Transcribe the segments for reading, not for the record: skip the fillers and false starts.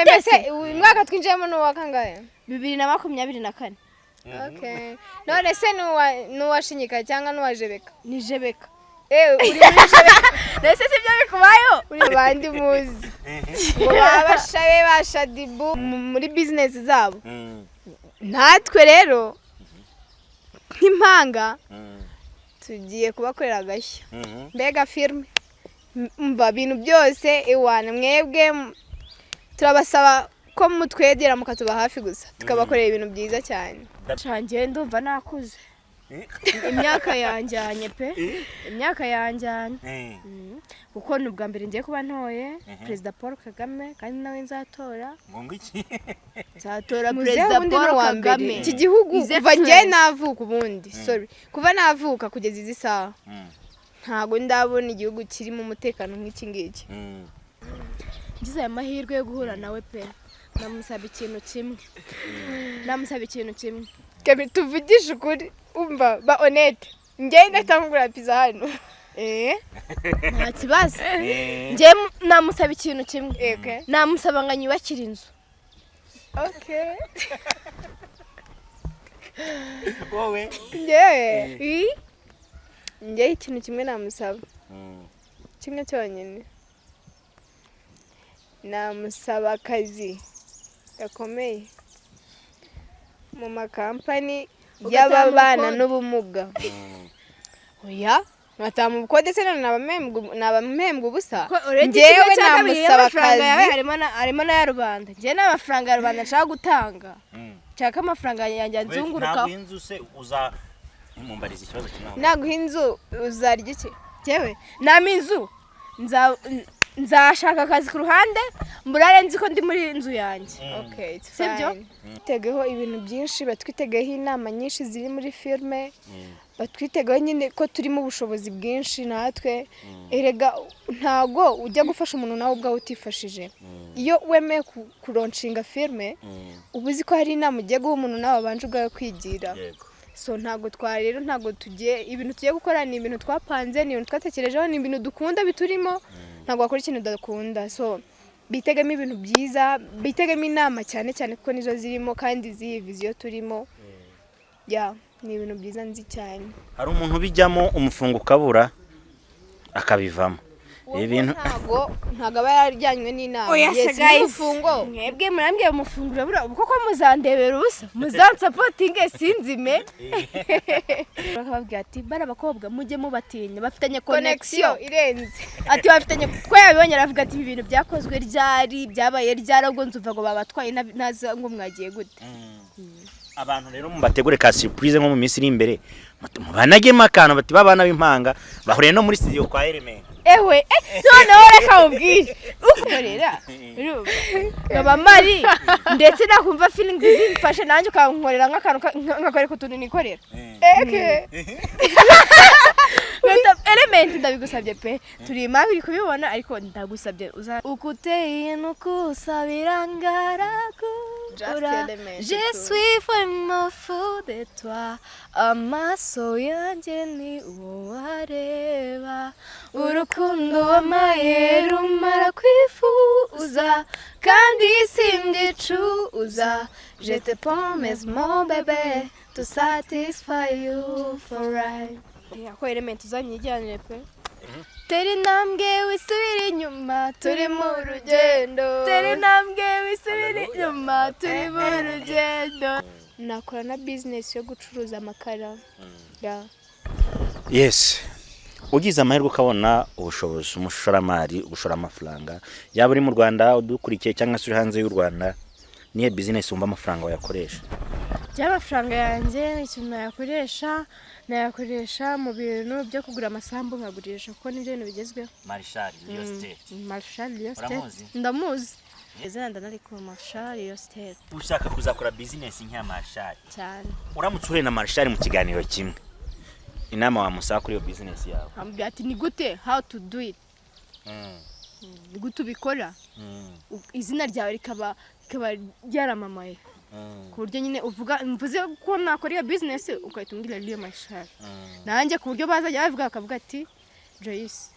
Gute se? Se uyu mwaka twinjiyemo ni uwa kangahe? 2024. Okay, none se ni uwa Shinyika cyangwa ni uwa Jebeka? Ni Jebeka. Eh, uri muri Jebeka? Mbese si byo bikubayeho? Uri bandi muzi ngo baba Bashabe, ba Shadibu muri bizinesi zabo. Natwe rero nk'impanga tugiye kubakorera agashya, mbega filime, mva ibintu byose iwana. Mwebwe turabasaba ko mutwegera mukatuba hafi gusa, tukabakorera ibintu byiza cyane. Ngiye ndumva nakuze, imyaka yanjyanye pe, imyaka yanjyanye, kuko ni ubwa mbere ngiye kuba ntoye Perezida Paul Kagame, kandi nawe nzatora. Ngo iki? Nzatora Muzehe Perezida ubundi ni Paul uwa mbere. Kagame. Iki gihugu His kuva njye Excellence. navuka ubundi, sorry, kuva navuka kugeza izi saha, ntabwo ndabona igihugu kirimo umutekano nk'iki ngiki. Ngize aya mahirwe yo guhura nawe pe, namusaba ikintu kimwe, namusaba ikintu kimwe. Kemi, tuvugishe ukuri, umva, ba honnête, njye ndahita pizza hano. Eh, nta kibazo. Njye namusaba ikintu kimwe. Okay. Namusaba ngo anyubakire inzu. Okay. Wowe? Njyewe, njyewe ikintu kimwe namusaba, kimwe cyonyine, namusaba akazi gakomeye mu makampani Ugataha mu y'ababana bukode. n'ubumuga. Oya, nkataha mu bukode se? None naba mpembwa ubusa? Ko already Njyewe kimwe cya kabiri namusaba y'amafaranga yawe akazi. harimo n'aya rubanda. Njyewe nta mafaranga ya rubanda nshaka gutanga, nshaka amafaranga yanjye anzungurukaho. Ntabwo inzu se uza mumbariza ikibazo kimwe aho. Naguha inzu uzarya iki? Njyewe nama inzu, nzashaka akazi ku ruhande, mburare nzi ko ndi muri inzu yanjye. Okay, it's Sibyo? fine. Twitegeho ibintu byinshi, batwitegeho inama nyinshi ziri muri filime, batwitegeho nyine ko turimo ubushobozi bwinshi natwe. Erega ntago ujya gufasha umuntu nawe ubwawe utifashije. Iyo wemeye kulaunchinga filime, uba uzi ko hari inama ugiye guha umuntu, nawe wabanje ubwawe kwigira. So ntabwo twa rero, ntabwo tugiye, ibintu tugiye gukora ni ibintu twapanze, ni ibintu twatekerejeho, ni ibintu dukunda biturimo. Ntabwo wakora ikintu udakunda. So bitegemo ibintu byiza, bitegemo inama cyane cyane kuko nizo zirimo kandi z'iyi vision turimo. Ya, ni ibintu byiza nzi cyane. Hari umuntu ubijyamo umufungo ukabura akabivamo. Ibi bintu Ntabwo aba yarajyanywe n'inama. Oya se. Yes, Guys, n'umufungo. Mwebwe murambwiye umufunguro buriya, ubu koko muzandebera ubusa, muzansupportinge sinzime. Bakababwira ati bari abakobwa mujye mubatinya, bafitanye connection connection irenze. Ati bafitanye ko yabibonye, aravuga ati ibi bintu byakozwe ryari, byabaye ryari? Ubwo nzumva ngo babatwaye ntazi ngo mwagiye gute. Abantu rero mubategure ka surprise nko mu minsi iri imbere, mubanagemo akantu bati babana b'impanga bahuriye no muri studio kwa Element. Ewe, noneho reka mubwire ukorera nkaba mari, ndetse nakumva feelings zimfashe nanjye ukankorera nk'akantu nkakwereka utuntu nikorera. Okay. Element, ndabigusabye pe, turi impamvu uri kubibona, ariko ndagusabye uza ukuteye nukusabira. Just Element, Je suis vraiment fou de toi, amaso yanjye ni wowe areba, urukundo wampaye rumara kwifuza kandi simbyicuza. Je te promets, mon bébé, to satisfy you for life. Ako Element uzanyijyanire pe. Tera intambwe wisubire inyuma, turi mu rugendo. Tera intambwe wisubire inyuma, turi mu rugendo. Nakora na bizinesi yo gucuruza amakara, ya. Yes, ugize amahirwe ukabona ubushobozi, umushoramari ugushora amafaranga, yaba uri mu Rwanda udukurikiye cyangwa se uri hanze y'u Rwanda, niyo bizinesi wumva amafaranga wayakoresha? By'amafaranga yanjye, ikintu nayakoresha, nayakoresha mu bintu byo kugura amasambu nkagurisha, kuko nibyo bintu bigezweho. Marshal Real Estate. Marshal Real Estate. Uramuzi? Ndamuzi, izina ndanarikura, Marshal Real Estate. Ushaka kuzakora bizinesi nk'iya Marshal? Cyane. Uramutse uhuye na Marshal mu kiganiro kimwe, inama wamusaba kuri iyo bizinesi yawe? Ambwira ati ni gute, how to do it, ni gute ubikora, izina ryawe rikaba ryaramamaye ku buryo nyine uvuga, mvuze ko nakora iyo bizinesi, ugahita umbwira Real Marshal, nanjye ku buryo bazajya bavuga bakavuga ati Joyce.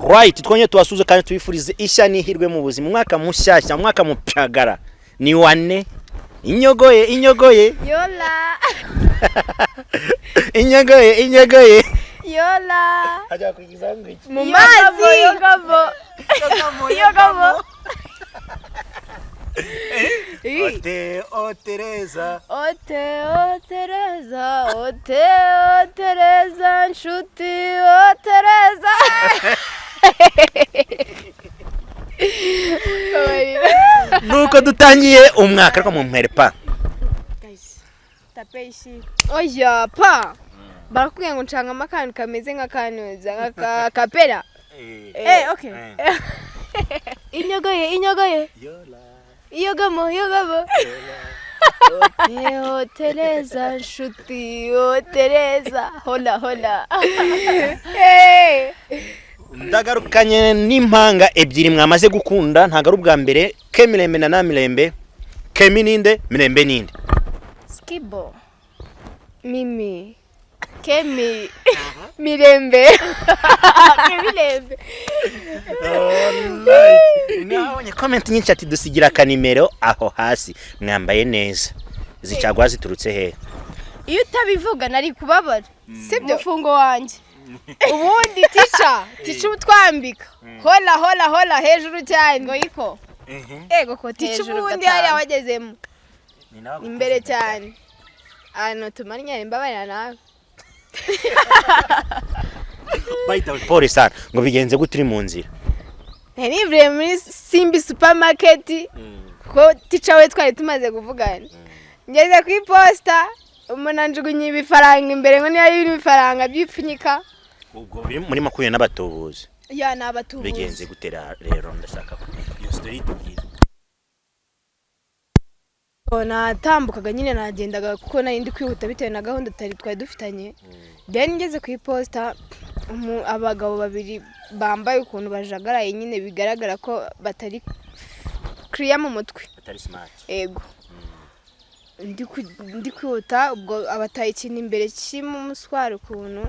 Right, twongeye tubasuhuze kandi tubifurize ishya n'ihirwe mu buzima. Umwaka mushyashya, umwaka mupyagara ni wane. Inyogoye, inyogoye. Yola. Inyogoye, inyogoye. Yola. Hajya kwigiza ngo iki? Mu mazi. Yogamo, yogamo. Ote o Tereza. Ote o Tereza, ote o Tereza, nshuti o Tereza. Nuko dutangiye umwaka, ariko mu mpere pa. Oya pa, barakubwiye ngo ncangamo akantu kameze nk'akanuza nka kapera. Eh, okay. Inyogoye, inyogoye. Yogamo, yogamo. Ote o Tereza, nshuti o Tereza, hola hola. Hey! Ndagarukanye n'impanga ebyiri mwamaze gukunda, ntabwo ari ubwa mbere. Kemirembe na Namirembe. Kemi ninde, Mirembe ninde? Skibo. Mimi. Kemi. Mirembe. Kemirembe. Nabonye comment nyinshi ati dusigira akanimero aho hasi. Mwambaye neza, izi caguwa ziturutse hehe? Iyo utabivuga nari kubabara. Sibyo? Umufungo wanjye. Ubundi tica utwambika hola hola hola hejuru cyane. Ngo yiko. Ego ko tica. Hejuru Ubundi gatanu. hariya wagezemo imbere cyane ahantu tumanye, imbabarira nawe. By the way, pole sana, ngo bigenze gute uri mu nzira? Nari nivuriye muri Simbi Supermarket kuko tica we twari tumaze kuvugana. Ngeze ku iposita, umuntu anjugunya ibifaranga imbere ngo niba ari ibifaranga by'ipfunyika. Ubwo biri muri makumyabiri n'abatubuzi? Ya, ni abatubuzi. Bigenze gute rero? Ndashaka ko iyo story tubwire. Natambukaga nyine, nagendaga kuko nari ndi kwihuta bitewe na gahunda tutari twari dufitanye. Then ngeze ku iposita, abagabo babiri bambaye ukuntu bajagaraye nyine, bigaragara ko batari kiriya mu mutwe. Atari smart. Ego. Ndi kwihuta, ubwo abataye ikintu imbere kirimo umuswari ukuntu.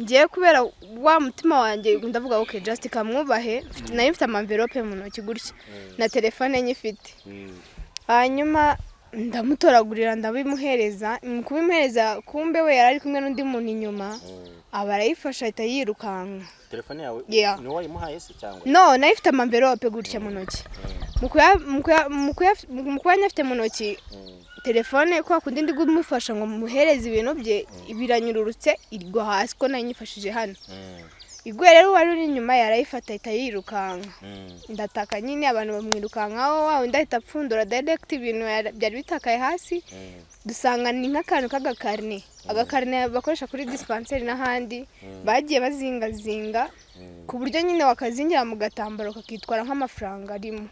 Ngiye kubera wa mutima wanjye, ndavuga okay, just kamwubahe. Nari mfite ama enveloppe mu ntoki gutya na telefone nyifite. Hanyuma ndamutoragurira, ndabimuhereza. Mu kubimuhereza, kumbe we yari ari kumwe n'undi muntu inyuma, aba arayifashe ahita yirukanka. Telefone yawe? Yeah. Ni wowe wayimuhaye se cyangwa? No, nayo ifite ama enveloppe gutya mu ntoki. Mu kuba nyafite mu ntoki telefone, kwa kundi ndi kumufasha ngo muhereze ibintu bye, biranyururutse igwa hasi ko nari nyifashije hano. Iguye rero, uwari uri inyuma yarayifata ahita yirukanka. Ndataka nyine, abantu bamwirukankaho, wa wundi ahita apfundura direct ibintu byari bitakaye hasi. Dusanga ni nk'akantu k'agakarine, agakarine bakoresha kuri dispensaire n'ahandi, bagiye bazingazinga ku buryo nyine wakazingira mu gatambaro kakitwara nk'amafaranga arimo.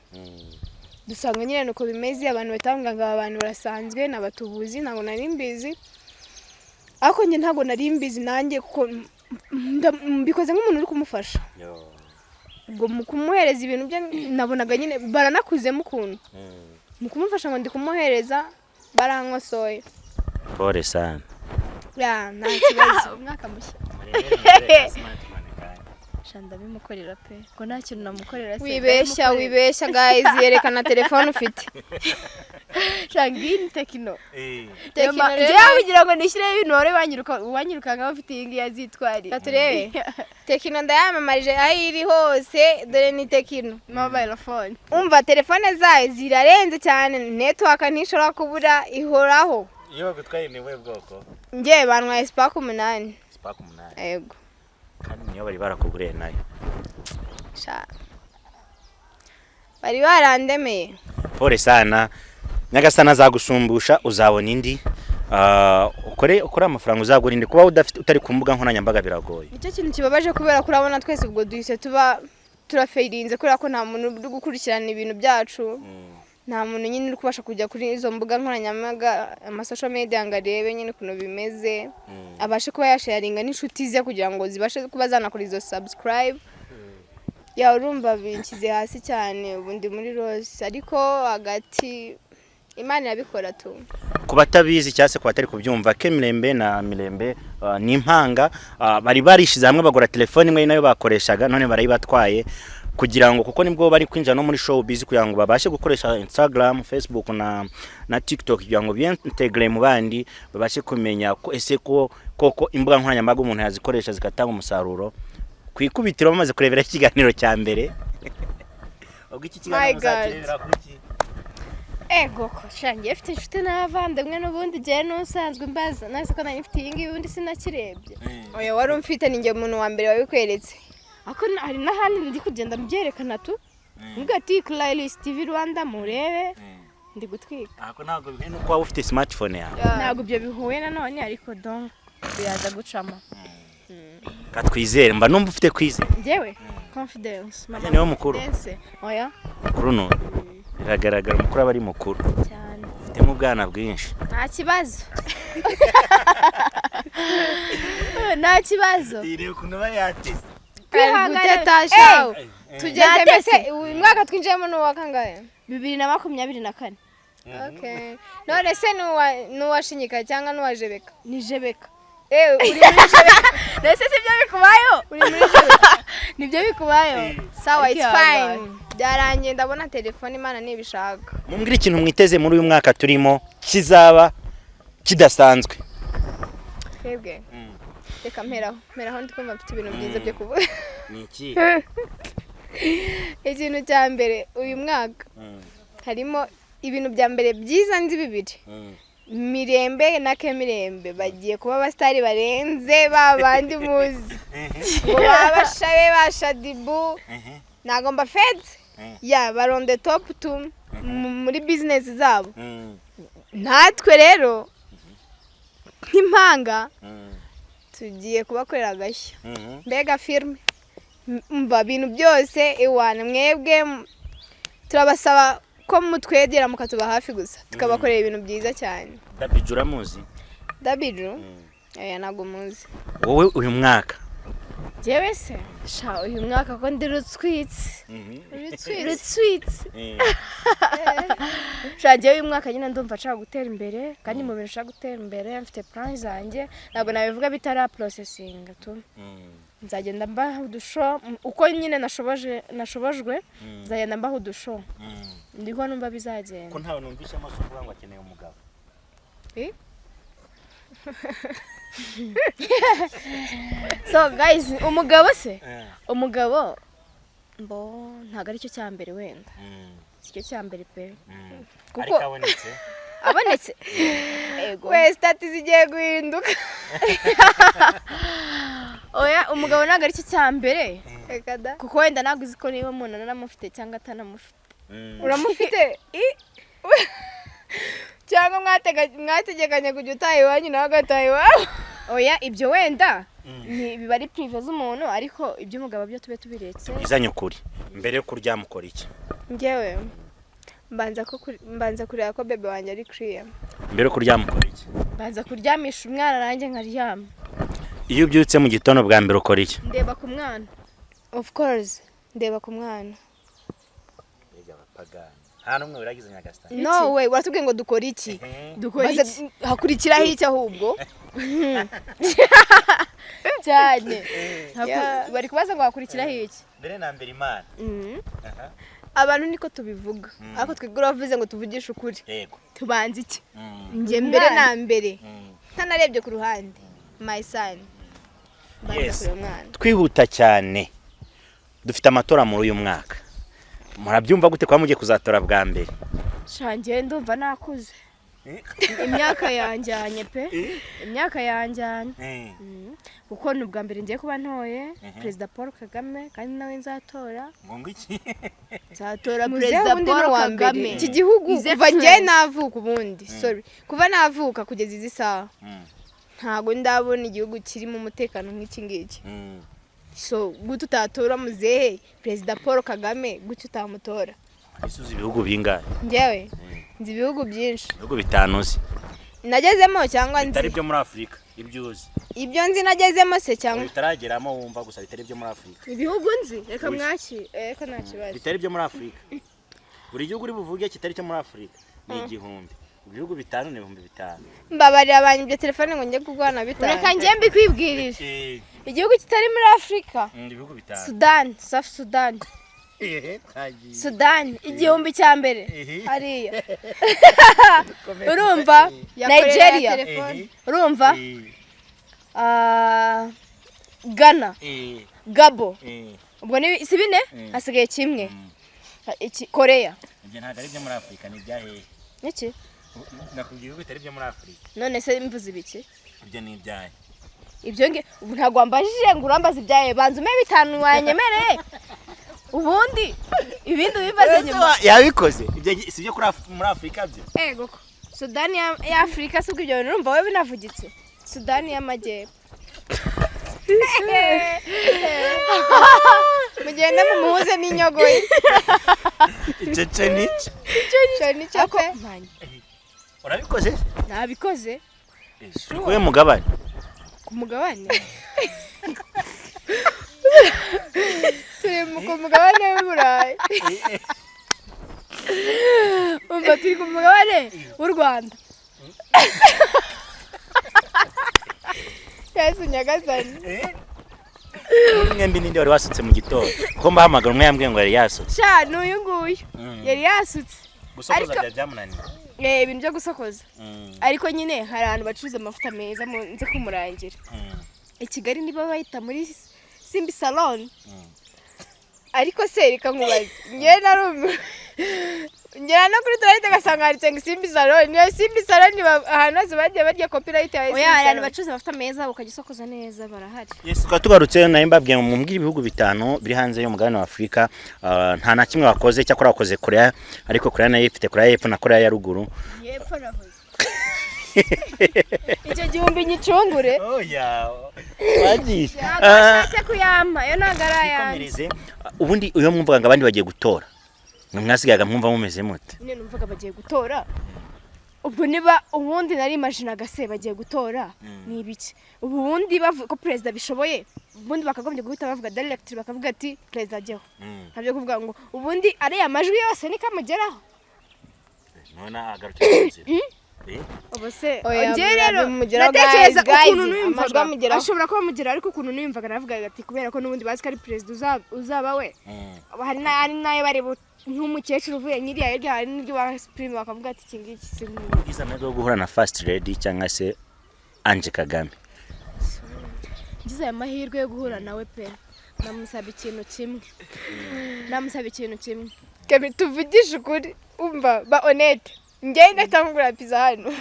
Dusanga nyine nuko bimeze. Abantu bahita ngo aba bantu barasanzwe, ni abatubuzi. Ntabwo nari mbizi, ariko njye ntabwo nari mbizi nanjye kuko mbikoze nk'umuntu uri kumufasha. Ubwo mu kumuhereza ibintu bye, nabonaga nyine baranakuzemo ukuntu. Mu kumufasha ngo ndi kumuhereza, barankosoye. Pole sana. Ya, nta kibazo. Umwaka mushya. Sha, ndabimukorera pe, ko nta kintu namukorera se? Wibeshya. Ndabimukorera. Wibeshya guys, yerekana telefone ufite. Sha, ngiyi ni Tecno. Tecno rero. Njyewe kugira ngo nishyireho ibintu wari wanyiruka, uwanyirukankaho ufite iyi ngiyi azitwarira. Reka turebe Tecno. Ndayamamarije aho iri hose, dore ni Tecno. Mobile phone. Umva, telefone zayo zirarenze cyane, network ntishobora kubura, ihoraho. Iyo bagutwaye ni ubuhe bwoko? Njye bantwaye Spark 8. Spark 8? Yego. Kandi niyo bari barakuguriye nayo? Sha, bari barandemeye. Pole sana, Nyagasana azagusumbusha, uzabona indi. Ukore amafaranga uzagura indi. Kuba udafite, utari ku mbuga nkoranyambaga biragoye. Nicyo kintu kibabaje, kubera ko urabona twese ubwo duhise tuba turafeirinze, kubera ko nta muntu uri gukurikirana ibintu byacu, nta muntu nyine uri kubasha kujya kuri izo mbuga nkoranyambaga, ama social media, ngo arebe nyine ukuntu bimeze, abashe kuba yasharinga n'inshuti ze kugira ngo zibashe kuba zanakora izo subscribe. Ya, urumva binshyize hasi cyane, ubu ndi muri loss, ariko hagati Imana irabikora tu. Ku batabizi cyangwa se ku batari kubyumva, Kemirembe na Mirembe ni impanga, bari barishize hamwe bagura telefone imwe nayo bakoreshaga, none barayibatwaye kugira ngo, kuko nibwo bari kwinjira no muri showbiz, kugira ngo babashe gukoresha Instagram, Facebook na TikTok, kugira ngo biintegre mu bandi, babashe kumenya ko ese ko koko imbuga nkoranyambaga umuntu yazikoresha zigatanga umusaruro. Ku ikubitiro bamaze kurebera ikiganiro cya mbere, ubwo iki kiganiro My God. muzakirebera kuki? Ego ko shangiye mfite inshuti n'abavandimwe, n'ubundi jyewe n'usanzwe mbaza nase ko nari mfite iyi ngiyi, ubundi sinakirebye. Oya, wari umfite, ni njye umuntu wa mbere wabikweretse. Ariko hari n'ahandi ndi kugenda mbyerekana tu, mbwa ati Clarisse TV Rwanda murebe ndi gutwika. Ako ntabwo bihuye nuko waba ufite smartphone yawe. Ntabwo ibyo bihuye nanone, ariko donc biraza gucamo. Katwizere, mba numva ufite kwizera. Njyewe confidence mama. Ajya niwe mukuru? Confidence. Oya. Mukuru none biragaragara, umukuru aba ari mukuru. Cyane. Ufitemo ubwana bwinshi. Nta kibazo, nta kibazo. Ireba ukuntu aba yateze. Kwihangana. Guteta shawe, tugeze Natese. mbese uyu mwaka twinjiyemo ni uwa kangahe? 2024. Okay, none se ni uwa Shinyika cyangwa ni uwa Jebeka? Ni Jebeka. Eh, uri muri Jebeka. Mbese sibyo bikubayeho? Uri muri Jebeka. Nibyo bikubayeho. Sawa, it's Ariko fine, byarangiye, ndabona telefone, Imana nibishaka. Mumbwire ikintu mwiteze muri uyu mwaka turimo kizaba kidasanzwe. Twebwe reka mperaho, ndi kumva mfite ibintu byiza byo kuvuga. Ni iki? Ikintu cya mbere, uyu mwaka harimo ibintu bya mbere byiza nzi bibiri: Mirembe na Kemirembe bagiye kuba abasitari barenze ba bandi muzi ngo baba Bashabe ba Shadibu. Ntabwo mbafetse ya bari on the top tu muri business zabo. Natwe rero nk'impanga tugiye kubakorera agashya, mbega filime, mva ibintu byose iwana. Mwebwe turabasaba ko mutwegera mukatuba hafi gusa, tukabakorera ibintu byiza cyane. Dabiju uramuzi? Dabiju? Aya, ntabwo muzi. Wowe uyu mwaka? Njyewe se sha, uyu mwaka ko ndi rutswitse, rutswitse sha, njyewe uyu mwaka nyine ndumva nshaka gutera imbere, kandi mu bintu nshaka gutera imbere mfite plan zanjye, ntabwo nabivuga bitara processing tu. Nzagenda mbaha udusho uko nyine nashoboje, nashobojwe, nzagenda mbaha udusho, ndiko numva bizagenda. Ko ntawe numvishe amaso uvuga ngo akeneye umugabo? Eh? So guys, umugabo se, umugabo mbo ntabwo aricyo cya mbere wenda, sicyo cya mbere pe. Kuko Ariko abonetse? Abonetse, ego. We, status zigiye guhinduka. Oya, umugabo ntabwo aricyo cya mbere. Reka da. Kuko wenda ntabwo uzi ko niba umuntu anamufite cyangwa atanamufite. Uramufite cyangwa mwategekanye kujya utaha iwanyu nawe agataha iwabo? Oya, ibyo wenda ni biba ari privé z'umuntu, ariko iby'umugabo byo tube tubiretse. Izanye ukuri, mbere yo kuryama ukora iki? Njyewe mbanza kureba ko bébé wanjye ari clear. Mbere yo kuryama ukora iki? Banza kuryamisha umwana nanjye nkaryama. Iyo ubyutse mu gitondo bwa mbere ukora iki? Ndeba ku mwana. Of course, ndeba ku mwana. Nta n'umwe wiragize Nyagasani. No way, uratubwiye ngo dukore iki? Dukora iki? Hakurikiraho iki ahubwo? Cyane. Yeah. Bari kubaza ngo hakurikiraho iki? Mbere na mbere Imana. Abantu niko tubivuga, ariko twebwe uravuze ngo tuvugishe ukuri. Yego. Tubanza iki? Njye mbere Umwana. na mbere, ntanarebye ku ruhande, my son, mbanza Yes. kureba umwana. Twihuta cyane, dufite amatora muri uyu mwaka, murabyumva gute kuba mugiye kuzatora bwa mbere? Sha, njyewe ndumva nakuze, imyaka yanjyanye pe, imyaka yanjyanye, kuko ni ubwa mbere ngiye kuba ntoye Perezida Paul Kagame, kandi nawe nzatora. Ngo iki? Nzatora Muzehe Perezida ubundi ni Paul uwa mbere. Kagame. Iki gihugu His kuva njye Excellence. navuka, ubundi sorry, kuva navuka kugeza izi saha, ntabwo ndabona igihugu kirimo umutekano nk'iki ngiki. So gute utatora muzehe Perezida Paul Kagame? Gute utamutora? Ese uzi ibihugu bingahe? Njyewe nzi ibihugu byinshi. Ibihugu 5 uzi. Nagezemo cyangwa nzi? Bitari ibyo muri Afurika, ibyo uzi. Ibyo nzi nagezemo se cyangwa? Bitarageramo wumva gusa, bitari ibyo muri Afurika. Ibihugu nzi, reka mwaki, reka nta kibazo. Bitari ibyo muri Afurika, buri gihugu uri buvuge kitari icyo muri Afurika. ni 1000. Ibihugu bitanu ni 5000. Mbabarira, banyibye telefone ngo njye kugwana 5. Reka njye mbikwibwirire. Igihugu kitari muri Afurika: Ibihugu 5. Sudani, South Sudan. Twagiye. Sudani, igihumbi cya mbere hariya, urumva? Yakorera Nigeria. telefone. Urumva? Ah, Ghana, Gabo. Ubwo ni si bine? Hasigaye kimwe. Iki, Korea. Ibyo ntabwo ari ibyo muri Afurika, ni ibya hehe? Iki? Nakubwiye ibihugu bitari ibyo muri Afurika. None se mvuze ibiki? Ibyo ni ibyahe? Ibyo nge ubu ntabwo wambajije ngo urambaze ibyaye. Banza umpe 5 wanyemereye, ubundi ibindi ubibaze nyuma. Yabikoze, ibyo si ibyo kuri muri Afurika byo. Ego ko Sudani ya Afurika si ubwo ibyo bintu urumva wowe binavugitse? Sudani y'Amajyepfo. Mugende mumuhuze n'inyogoye. Icyo cyo nicyo. Icyo nicyo pe. Urabikoze? Nabikoze. Turi kuwe mugabane? Ku mugabane. Turi ku mugabane w'Uburayi. Umva, turi ku mugabane w'u Rwanda. Yesu Nyagasani. Mwembi ninde wari wasutse mu gitondo? Kuko mbahamagara, umwe yambwiye ngo yari yasutse. Sha, ni uyu nguyu yari yasutse. Gusokoza Ariko- byari byamunaniye. Ibintu byo gusokoza. Ariko nyine hari ahantu bacuruza amavuta meza, nze kumurangira. I Kigali niba bayita muri Simbi Salon. Ariko se reka nkubaze, njyewe narumiwe, ngera no kuri toilette ngasanga handitse ngo Isimbi Salon. Niyo Isimbi Salon, ahantu hose bagiye barya copyright ya Isimbi Oya, hari ahantu Salon. bacuruza amavuta meza, ukajya usokoza neza, barahari. Yes, tukaba tugarutse. Nayo mbabwiye ngo mumbwire ibihugu 5 biri hanze y'umugabane wa Afurika. Nta na kimwe wakoze. Cyakora wakoze Korea, ariko Korea nayo ifite Korea y'Epfo na Korea ya Ruguru. Yepfo navuze. Icyo 1000 nyicungure. Oya, wagiye. Ntabwo washatse kuyampa, yo ntabwo ari ayanjye. Twikomereze. Ubundi iyo mwumvaga ngo abandi bagiye gutora, mwe mwasigaga mwumva mumeze mute? Nyine numvaga bagiye gutora, ubwo niba ubundi nari imajinaga se bagiye gutora ni ibiki? Ubu ubundi bavuga ko perezida bishoboye, ubundi bakagombye guhita bavuga direct, bakavuga ati perezida ajyeho. Ntabyo kuvuga ngo ubundi ariya majwi yose nikamugeraho. None agarukira mu nzira. Ubu se Oya, njyewe rero bimugeraho, natekereza guys, ukuntu guys, amajwi niyumvaga. amugeraho. Ashobora kuba amugeraho, ariko ukuntu niyumvaga navugaga ati kubera ko n'ubundi bazi ko ari perezida uzaba we, hari n'ayo bari nk'umukecuru uvuye nyiriya hirya, hari n'iryo basipurime bakavuga ati iki ngiki si nk'ibi. Ugize amahirwe yo guhura na First Lady cyangwa se Ange Kagame? Ngize aya mahirwe yo guhura nawe pe, namusaba ikintu kimwe, namusaba ikintu kimwe. Kemi, tuvugishe ukuri, umva, ba honnête, njyewe ndahita nkugura pizza hano.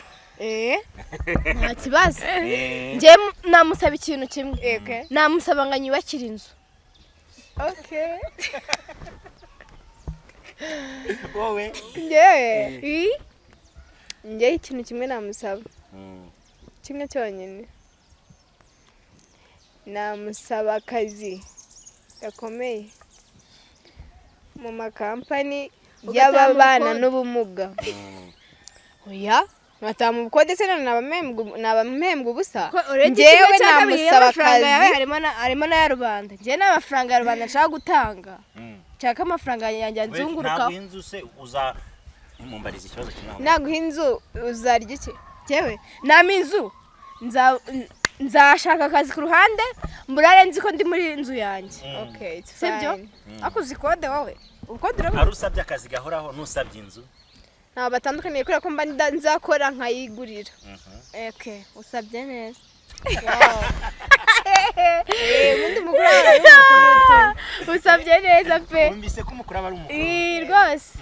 Nta kibazo. Njyewe namusaba ikintu kimwe. Okay. Namusaba ngo anyubakire inzu. Okay. Wowe? Njyewe Ii? Njyewe ikintu kimwe namusaba, kimwe cyonyine, namusaba akazi gakomeye mu makampani Ugataha mu y'ababana bukode. n'ubumuga. Oya, nkataha mu bukode se? None naba mpembwa ubusa? Ko urebye Njyewe kimwe cya kabiri namusaba y'amafaranga yawe akazi. harimo n'aya rubanda. Njyewe nta mafaranga ya rubanda nshaka gutanga, nshaka amafaranga yanjye anzungurukaho. Ntabwo inzu se uza mumbariza ikibazo kimwe aho. Naguha inzu uzarya iki? Njyewe nama inzu, nzashaka akazi ku ruhande, mburare nzi ko ndi muri inzu yanjye. Okay, it's Sibyo? fine. Ariko uzi kode wowe, ubukode urabona? Hari usabye akazi gahoraho n'usabye inzu. Ntabwo batandukaniye, kubera ko mba nzakora nkayigurira. Okay, usabye neza. Ubundi mukuru aba ari umukuru. Usabye neza pe. Wumvise ko umukuru aba ari umukuru. Ii, rwose.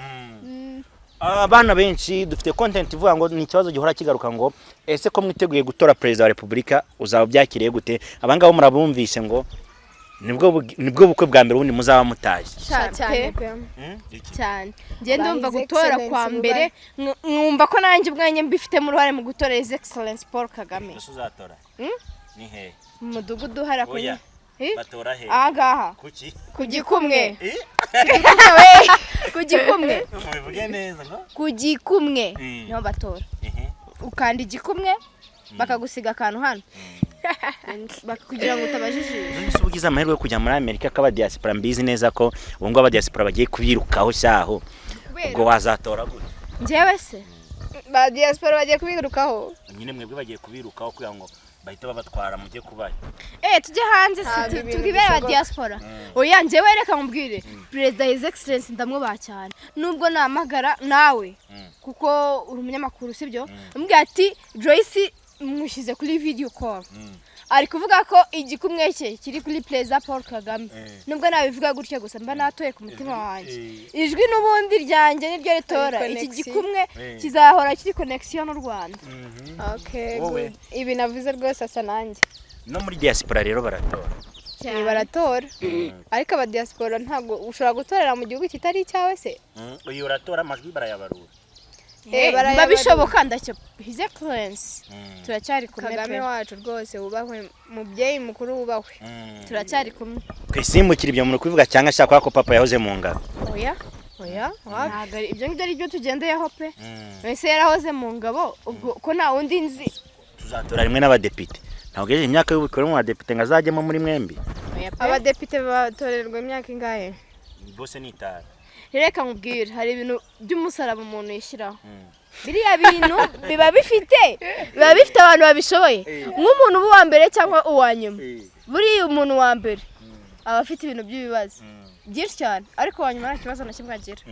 Abana benshi dufite content ivuga ngo ni ikibazo gihora kigaruka ngo ese ko mwiteguye gutora perezida wa repubulika, uzaba ubyakiriye gute? Abangabo murabumvise ngo nibwo bukwe bwa mbere ubundi muzaba mutashye. Sha, cyane pe. Pe. Cyane. Njye Ba ndumva His gutora Excellency kwa mbere, nkumva ko nanjye ubwanjye mbifitemo uruhare mu gutora His Excellence Paul Kagame. Ese uzatora ni hehe? Mu mudugudu hariya kuri Oya. Eh? Batora hehe? Aha ngaha. Kuki? Ku gikumwe. Eh? Ku gikumwe. Mubivuge neza ngo Ku gikumwe niho batora. Ukanda igikumwe, bakagusiga akantu hano kugira ngo utabajijisha. None se ugize amahirwe yo kujya muri Amerika akaba diaspora, mbizi neza ko ubu ngubu abadiaspora bagiye kubirukaho cyaho, ubwo wazatora gute? Njyewe se? Ba diaspora bagiye kubirukaho. Nyine mwebwe bagiye kubirukaho kugira ngo bahite babatwara mujye kubayo. Tujye hanze se? Ntabwo ibintu Tubwibere aba bishoboka. diaspora. Oya, njyewe reka mubwire, Perezida His Excellence ndamwubaha cyane, nubwo namagara nawe kuko uri umunyamakuru, sibyo? Mubwira ati Joyce mushyize kuri video call, ari kuvuga ko igikumwe cye kiri kuri Perezida Paul Kagame. Nubwo nabivuga gutya gusa, mba natoye ku mutima wanjye. Ijwi n'ubundi ryanjye niryo ritora Hari iki connection. gikumwe kizahora kiri connection n'u Rwanda. Okay, Wowe? good. Ibi navuze rwose asa nanjye. No muri diaspora rero baratora. Baratora, ariko aba diaspora ntabwo ushobora gutorera mu gihugu kitari icyawe se. Uyu uratora, amajwi barayabarura. Barayabarura. Biba bishoboka, ndacyo His Excellence turacyari kumwe Kagame pe. wacu rwose wubahwe, mubyeyi mukuru wubahwe. Turacyari kumwe. Twisimbukira ibyo muri kubivuga cyangwa ashaka ko papa yahoze mu ngabo? Oya. Oya, wapi. Ntabwo ari ibyo ngibyo, ari byo tugendeyeho pe. Mbese yarahoze mu ngabo ubwo ko nta wundi nzi? Tuzatora rimwe n'abadepite. Ntabwo gejeje imyaka y'ubukure mu badepite ngo azajyemo muri mwembi. Oya pe. Abadepite batorerwa imyaka ingahe? Bose ni 5. Reka nkubwire, hari ibintu by'umusaraba umuntu yishyiraho. Biriya bintu biba bifite abantu babishoboye, nk'umuntu uba uwa mbere cyangwa uwa nyuma. Buriya umuntu wa mbere aba afite ibintu by'ibibazo byinshi cyane, ariko uwa nyuma nta kibazo na kimwe agira.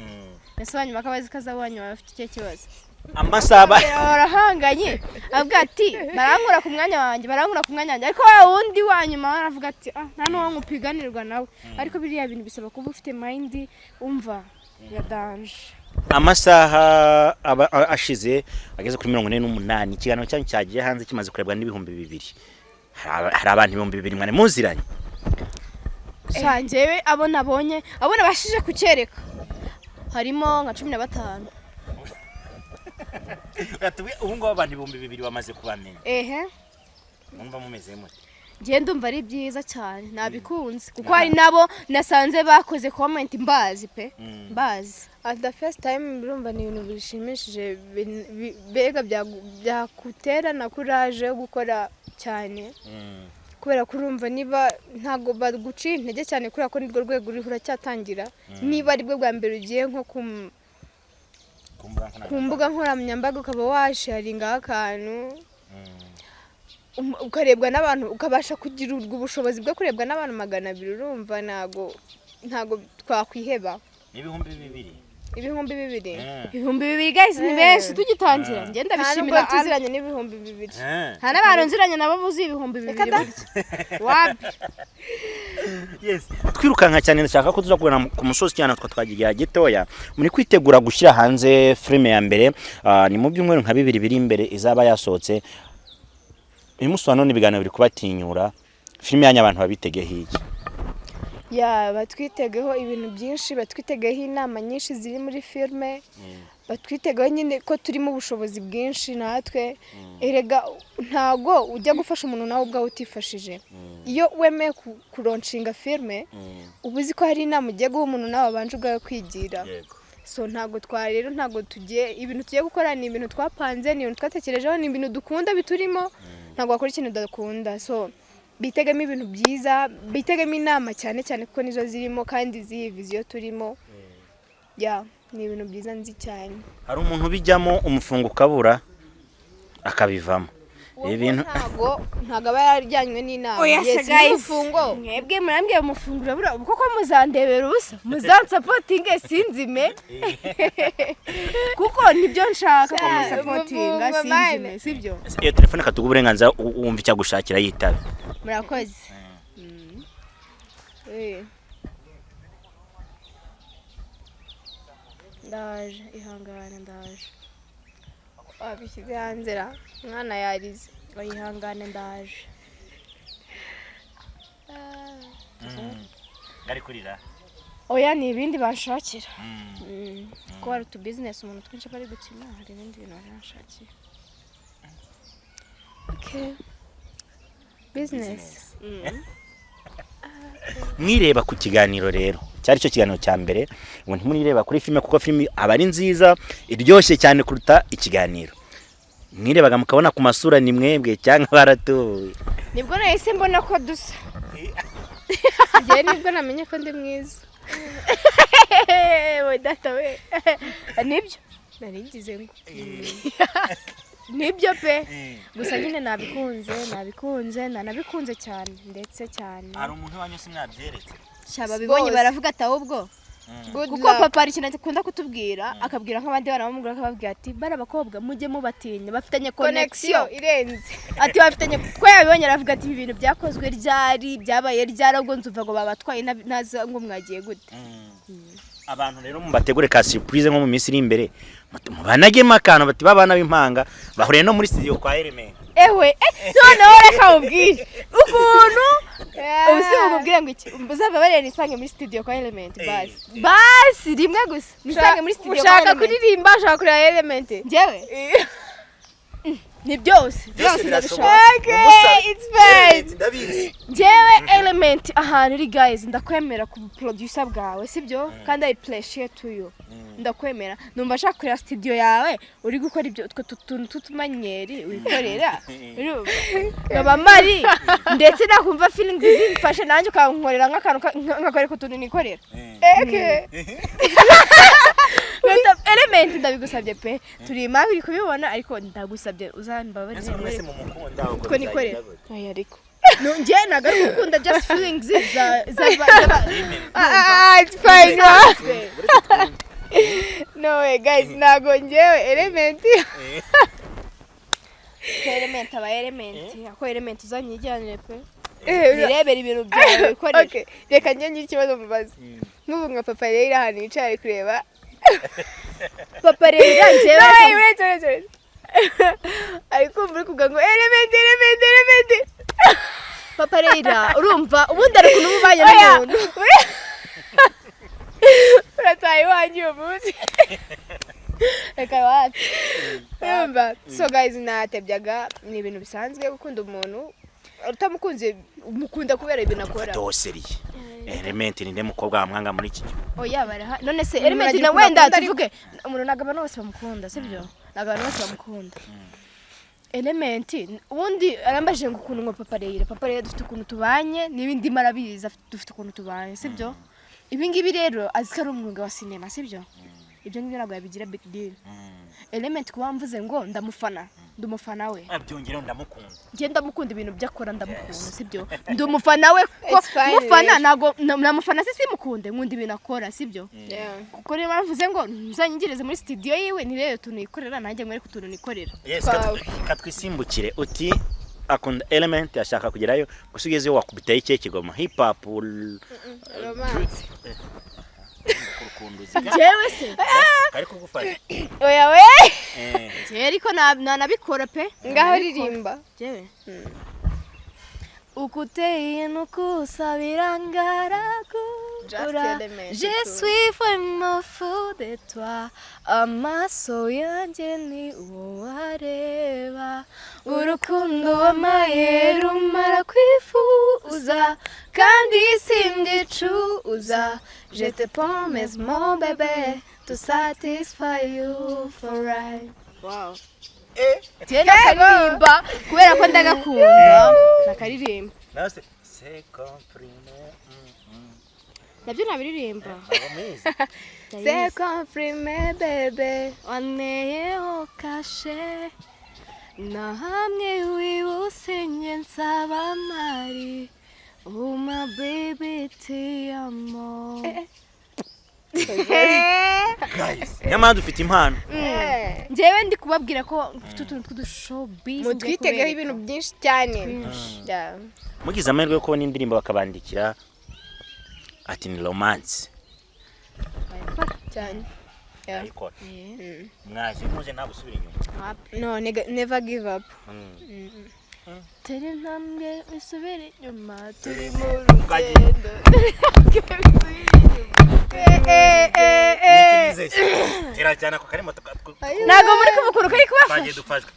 Ese uwa nyuma akaba azi ko azaba uwa nyuma, aba afite ikihe kibazo? Amasaha Barahanganye, avuga ati barankura ku mwanya wanjye, barankura ku mwanya wanjye, ariko wa wundi wa nyuma we aravuga ati ah, nta n'uwo nkupiganirwa nawe. Ariko biriya bintu bisaba kuba ufite mind, umva, ya danger. Amasaha aba ashize ageze kuri 48, ikiganiro cyanyu cyagiye hanze kimaze kurebwa n'2000. Hari abantu 2000 mwari muziranye? Sha, njyewe abo nabonye, abo nabashije kucyereka, harimo nka 15. Ubu ngubu abantu 2000 bamaze kubamenya. Ehe. Mwumva mumeze mute? Njye ndumva ari byiza cyane, nabikunze, kuko hari nabo nasanze bakoze comment mbazi pe, mbazi. At the first time urumva ni ibintu bishimishije, mbega byakutera na courage yo gukora cyane, kubera ko urumva niba ntabwo baguciye intege cyane, kubera ko nirwo rwego uriho uracyatangira, niba aribwo bwa mbere ugiye nko ku mbuga nkoranyambaga ukaba washaringaho akantu, ukarebwa n'abantu, ukabasha kugira ubwo bushobozi bwo kurebwa n'abantu 200, urumva ntabwo twakwiheba. 2000. 2000. 2000, guys, ni benshi tugitangira. Njye Nta nubwo ndabishimira. tuziranye n'2000. Nta n'abantu nziranye nabo buzuye 2000 burya, wapi. Yes, twirukanka cyane, ndashaka ko tuza kubona ku musozi cyane twa twagiye gitoya. Muri kwitegura gushyira hanze filime ya mbere, ni mu byumweru nka 2 biri imbere izaba yasohotse. Uyu munsi wa none ibiganiro biri kubatinyura filime yanyu, abantu babitegeho iki? Ya, batwitegeho ibintu byinshi, batwitegeho inama nyinshi ziri muri filime, batwitegeho nyine ko turimo ubushobozi bwinshi natwe. Erega ntago ujya gufasha umuntu nawe ubwawe utifashije. Iyo wemeye kulaunchinga filime, uba uzi ko hari inama ugiye guha umuntu nawe wabanje ubwawe kwigira. So ntabwo twa rero ntabwo tugiye, ibintu tugiye gukora ni ibintu twapanze, ni ibintu twatekerejeho, ni ibintu dukunda biturimo. Ntabwo wakora ikintu udakunda. So bitegemo ibintu byiza, bitegemo inama cyane cyane kuko nizo zirimo kandi z'iyi vision turimo. Ya, ni ibintu byiza nzi cyane. Hari umuntu ubijyamo umufungo ukabura akabivamo ibi bintu. Ntabwo aba yarajyanywe n'inama. Oya se Yes, guys, n'umufungo. Mwebwe murambwiye umufunguro buriya, ubu koko muzandebera ubusa, muzansupportinge sinzime, kuko nibyo nshaka ko musupportinga Umufungo, sinzime, mane. sibyo? Iyo telefone katuguha uburenganzira, wumva icyo agushakira yitabe. Murakoze. Ndaje, ihangane, ndaje. Wabishyize hanze ra, umwana yarize. Ihangane, ndaje. Ari kurira? Oya, ni ibindi banshakira, kuko hari utu business umuntu twinshi bari gukina, hari ibindi bintu bari banshakiye. Okay. Business. Mwireba ku kiganiro rero, cyari cyo kiganiro cya mbere, ngo ntimurireba kuri filime, kuko filime aba ari nziza iryoshye cyane kuruta ikiganiro. Mwirebaga mukabona ku masura ni mwebwe cyangwa baratuye? Nibwo nahise mbona ko dusa. Njyewe nibwo namenye ko ndi mwiza. We data we, nibyo. Nari ngize ngo Nibyo pe, gusa nyine nabikunze, nabikunze, nanabikunze cyane, ndetse cyane. Hari umuntu iwanyu se mwabyeretse? Sha, babibonye Bose. baravuga ati ahubwo Good kuko luck. papa hari ikintu akunda kutubwira, akabwira nk'abandi bana bamubwira, akababwira ati bari abakobwa mujye mubatinya, bafitanye connection connection irenze. Ati bafitanye, ko yabibonye aravuga ati ibi bintu byakozwe ryari, byabaye ryari? Ahubwo nzumva ngo babatwaye ntazi ngo mwagiye gute. Abantu rero mubategure ka surprise nko mu minsi iri imbere, mubanagemo akantu bati babana b'impanga bahuriye no muri studio kwa Element. Ewe, noneho reka mubwire ukuntu ubu si bumubwire ngo iki, uzaba nisange muri studio kwa Element. Basi basi, rimwe gusa nisange muri studio kwa Ushaka Element. kuririmba, ushaka kureba Element? Njyewe ni byose byose ndabishaka. Okay, it's fine. Ndabizi. Njyewe Element ahantu uri, guys, ndakwemera ku producer bwawe, sibyo? Kandi I appreciate to you, ndakwemera. Numva nshaka kureba studio yawe uri gukora ibyo, utwo tuntu tw'utumanyeri wikorera, urumva? Nkaba mari ndetse nakumva feelings zimfashe, nanjye ukankorera nk'akantu nkakwereka utuntu nikorera. Okay. Element, ndabigusabye pe, turi impamvu uri kubibona, ariko ndagusabye uzambabarire. Mwese mumukunda ubwo Twe nikorera. bizagenda gute? Oya, ariko No, njye ntabwo ari gukunda, just feelings za Ah, it's fine. No way, guys, ntago njyewe Element. Element aba Element, ako Element uzanyijyanire pe, Eh, nirebere ibintu byawe wikorera. Okay, reka njye ngire ikibazo mubaza. Nk'ubu nka papa rero ahantu yicaye ari kureba Papa rero njyewe No, wait, wait, wait, wait. Ari kumva uri kuvuga ngo Element, Element, Element. Papa rero, urumva ubundi ari ukuntu uba ubanye Oya. n'umuntu. Urataha iwanjye uyu munsi. Reka wapi. Urumva, so guys, natebyaga, ni ibintu bisanzwe gukunda umuntu, utamukunze umukunda kubera ibintu akora. Doseriye Element, ni nde mukobwa wamwanga muri iki gihugu? Oya, baraha none se Umuntu Element agira na ukuntu wenda akunda ariko- tuvuge umuntu, ntabwo abantu bose bamukunda, sibyo? Ntabwo abantu bose bamukunda Element. Ubundi arambajije ngo ukuntu ngo papa rero, papa rero dufite ukuntu tubanye n'ibindi marabizi, dufite ukuntu tubanye, sibyo? Ibi ngibi rero azi ko ari umwuga wa sinema, sibyo? Ibyo ngibyo ntabwo yabigira big deal. Element, kuba mvuze ngo ndamufana, ndi umufana we. Byongereho ndamukunda. Njye ndamukunda, ibintu byo akora ndamukunda, sibyo? Ndi umufana we kuko It's fine, mufana rero. ntabwo namufana se simukunde, nkunda ibintu akora, sibyo? Yeah. Kuko niyo mpamvu mvuze ngo ntuzanyingirize muri studio yiwe, nirebe utuntu yikorera, nanjye mwereke utuntu nikorera. Yes. Twawe. Katwisimbukire uti akunda Element, ashaka kugerayo, gusa ugezeyo wakubitayo ikihe kigoma? Hip hop? Romance. Urukundo uzi Njyewe se kari kugufasha. Oya we. Njyewe ariko nanabikora pe. Ngaho ririmba. Njyewe uko uteye nuko usa Just birangaragura. Element Je tu. suis vraiment fou de toi, amaso yanjye ni wowe areba, urukundo wampaye rumara kwifuza kandi simbyicuza. Je te promets, mon bébé, to satisfy you for life. Wow. Njyewe nakaririmba kubera ko ndagakunda, nakaririmba. Nawe se c'est comprimé. Nabyo nabiririmba. Ntabwo mubizi. C'est confirmé, bébé. Waneyeho kashe na hamwe wibuse njye nsaba mari uma baby ti amo. Guys, nyamara dufite impano. Njyewe ndi kubabwira ko mfite utuntu tw'udushowbiz. Mutwitegeho ibintu byinshi cyane. Yeah. Mugize amahirwe yo kubona indirimbo bakabandikira ati ni romance. Cyane. Yeah. Ayikora mwaje muje nta gusubira inyuma. No, never give up. Tera intambwe isubire inyuma, turi Mu Twagiye. rugendo. Eh, eh, eh. Tera cyane ako karimo. Ntabwo muri kuva ukuntu kari twagiye kubafasha. Dufashwe.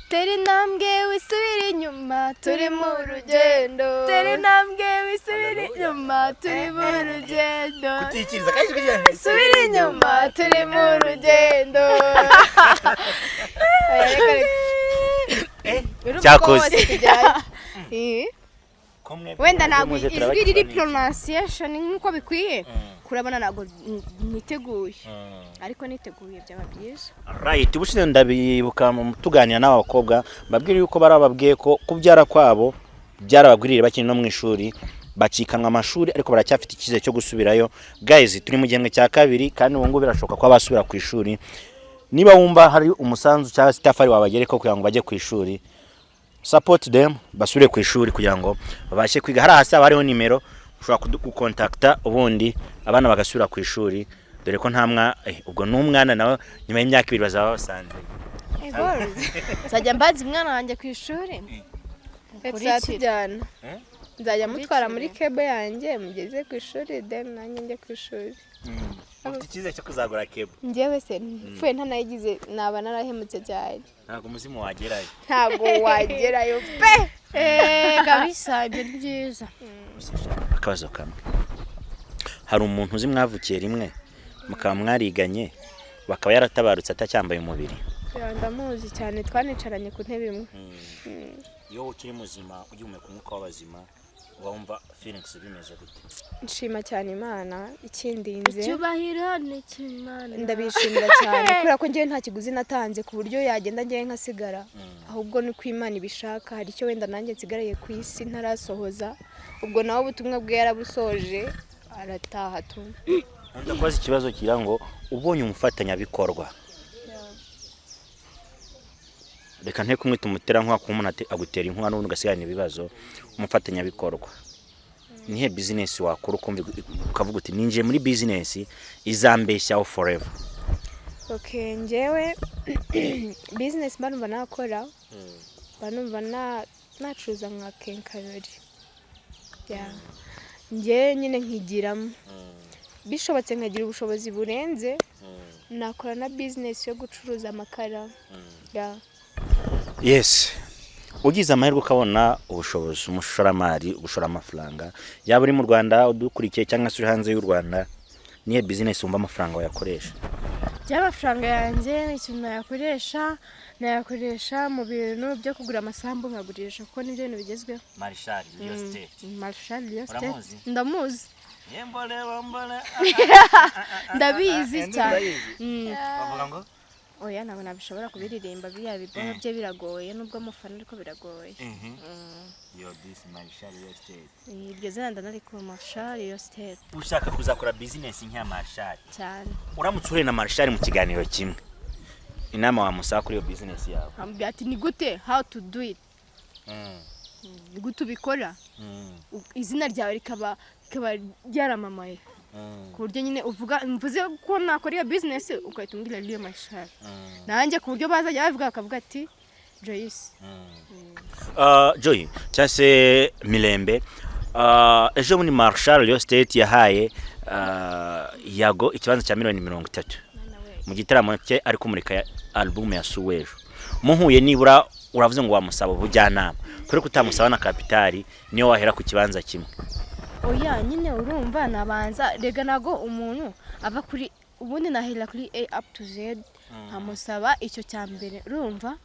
Tera intambwe wisubire inyuma, turi mu Rugendo. Tera intambwe wisubire inyuma, turi mu rugendo. Kutikiriza kandi kugira Subira inyuma, Turi mu rugendo. Oya, reka, reka. Urumva ko Cyakoze. bose tujyanye. Eh. Wenda ntabwo ijwi riri pronunciation nk'uko bikwiye. Kurabona ntabwo niteguye, ariko niteguye byaba byiza. Right, ubushize ndabibuka tuganira n'aba bakobwa, mbabwira yuko barababwiye ko kubyara kwabo byarabagwiririye bakiri no mu ishuri, bacikanwa amashuri, ariko baracyafite icyizere cyo gusubirayo. Guys, turi mu gihembwe cya kabiri, kandi ubu ngubu birashoboka ko basubira ku ishuri. Niba wumva hari umusanzu cyangwa se itafari wabagereka kugira ngo bajye ku ishuri, support them basubire ku ishuri kugira ngo babashe kwiga. Hari hasi haba hariho nimero ushobora gukontakta, ubundi abana bagasubira ku ishuri, dore ko nta mwa ubwo n'umwana nawe nyuma y'imyaka 2 bazaba basanze. Nzajya mbaza umwana wanjye ku ishuri. Tuzatujyana. Eh? Nzajya mutwara muri Nkurikire. kebo yanjye mugeze ku ishuri, then nanjye njye ku ishuri. Ufite icyizere cyo kuzagura kebo? Njyewe se mpfuye ntanayigize naba narahemutse cyane. Ntabwo umuzimu wagerayo. Ntabwo wagerayo pe. Eh, kabisa, ibyo ni byiza. Akabazo kamwe: hari umuntu uzi mwavukiye rimwe, mukaba mwariganye, bakaba yaratabarutse atacyambaye umubiri? Ya, ndamuzi cyane, twanicaranye ku ntebe imwe. Iyo ukiri muzima, ugihumeka umwuka w'abazima, wumva feelings bimeze gute? Nshima cyane Imana ikindinze. Icyubahiro ni icy'Imana. Ndabishimira cyane kubera ko njyewe nta kiguzi natanze ku buryo yagenda njyewe nkasigara, ahubwo ni uko Imana ibishaka. Hari icyo wenda nanjye nsigaraye ku isi ntarasohoza, ubwo nawe ubutumwa bwe yarabusoje arataha tu. Ndakubaza ikibazo kigira ngo ubonye umufatanyabikorwa, reka nte kumwita umuterankunga, kuko umuntu agutera inkunga n'ubundi ugasigarana ibibazo. Umufatanyabikorwa, nihe bizinesi wakora ukumva ukavuga uti: "Ninjiye muri bizinesi izambeshyaho forever"? Okay, njyewe bizinesi mba numva nakora, mba numva nacuruza nka quincaillerie. Yeah. Njyewe nyine nkigiramo, bishobotse nkagira ubushobozi burenze, nakora na bizinesi yo gucuruza amakara. Yeah. Yes, ugize amahirwe ukabona ubushobozi, umushoramari ugushora amafaranga, yaba uri mu Rwanda udukurikiye cyangwa se uri hanze y'u Rwanda, nihe bizinesi wumva amafaranga wayakoresha? By'amafaranga yanjye, ikintu nayakoresha, nayakoresha mu bintu byo kugura amasambu nkagurisha, kuko nibyo bintu bigezweho. Marshal Real Estate. Marshal Real Estate. Uramuzi? Ndamuzi. Yembole bombole. Ndabizi cyane. Bavuga ngo Oya, ntabwo nabishobora kubiririmba biriya bibono bye, biragoye nubwo mufana, ariko biragoye. Yo, this Marshal Real Estate. Iryo zina ndanarikura, Marshal Real Estate. Ushaka kuzakora bizinesi nk'iya Marshal? Cyane. Uramutse uhuye na Marshal mu kiganiro kimwe, inama wamusaba kuri iyo bizinesi yawe? Ambwira ati: "Ni gute, how to do it, ni gute ubikora, izina ryawe rikaba ryaramamaye ku buryo nyine uvuga, mvuze ko nakora iyo bizinesi, ugahita umbwira Real Marshal, nanjye ku buryo bazajya bavuga bakavuga ati Joyce." Joy cyangwa se Mirembe, ejo bundi Marshal Real Estate yahaye Yago ikibanza cya miliyoni 30 mu gitaramo cye ari kumurika album ya Suwejo. Muhuye nibura, uravuze ngo wamusaba ubujyanama, kuri kutamusaba na kapitali niyo wahera ku kibanza kimwe? Oya nyine, urumva nabanza rega, ntago umuntu ava kuri, ubundi nahera kuri A up to Z, nkamusaba icyo cya mbere. Urumva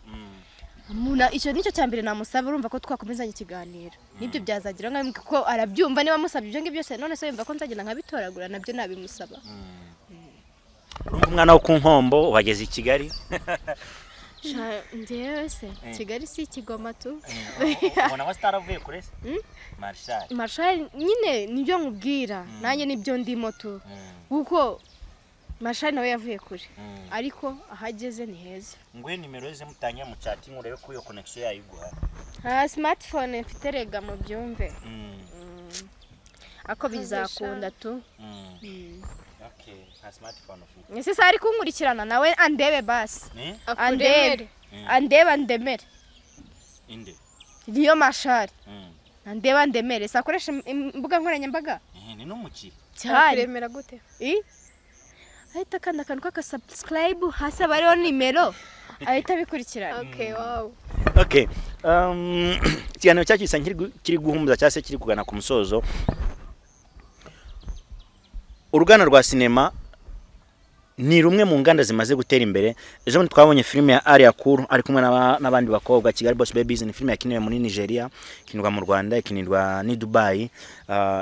icyo nicyo cya mbere namusaba. Urumva ko twakomezanya ikiganiro nibyo byazagira nka kuko arabyumva niba amusabye ibyo ngibyo byose. None se yumva ko nzagenda nkabitoragura? Nabyo nabimusaba. Urumva umwana wo ku Nkombo wageze i Kigali. Sha, njyewe se Kigali si ikigoma tu. Ubona ko sitaravuye kure se Marshal? Marshal nyine nibyo nkubwira, nanjye nibyo ndimo tu, kuko Marshal nawe yavuye kure, ariko aho ageze ni heza. Nguhe nimero ze mutangira mu chatting, urebe ko iyo connection yayiguha. Nta smartphone mfite rega, mu byumve ako bizakunda tu. Okay, nta smartphone ufite? Ese se ari kunkurikirana nawe andebe basi. Eh? Andebe, andebe, andemere. Inde? Niyo Marshal. Andebe, andemere se, akoresha imbuga nkoranyambaga. Eh, ni n'umukire. Cyane. Kuremera gute? I? Ahita akanda akantu k'aka subscribe, hasi haba hariho nimero, ahita abikurikirana. Okay, wow. Okay, ikiganiro cyacu gisa kiri guhumuza cyangwa se kiri kugana ku musozo. Uruganda rwa sinema Ni rumwe mu nganda zimaze gutera imbere. Ejo bundi twabonye filime ya Alliah Cool ari kumwe n'abandi bakobwa, Kigali Boss Babies. Ni filime yakiniwe muri Nigeria, ikinirwa mu Rwanda, ikinirwa n'i Dubai.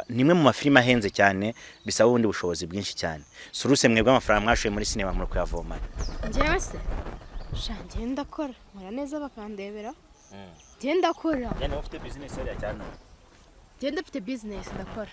Ni imwe mu mafilime ahenze cyane, bisaba ubundi bushobozi bwinshi cyane. Suruse, mwebwe amafaranga mwashoye muri sinema muri kuyavoma? Njyewe se sha, njyewe ndakora, nkora neza bakandebera. Njyewe ndakora. Yani ufite business hariya cyane? Njyewe ndafite business, ndakora.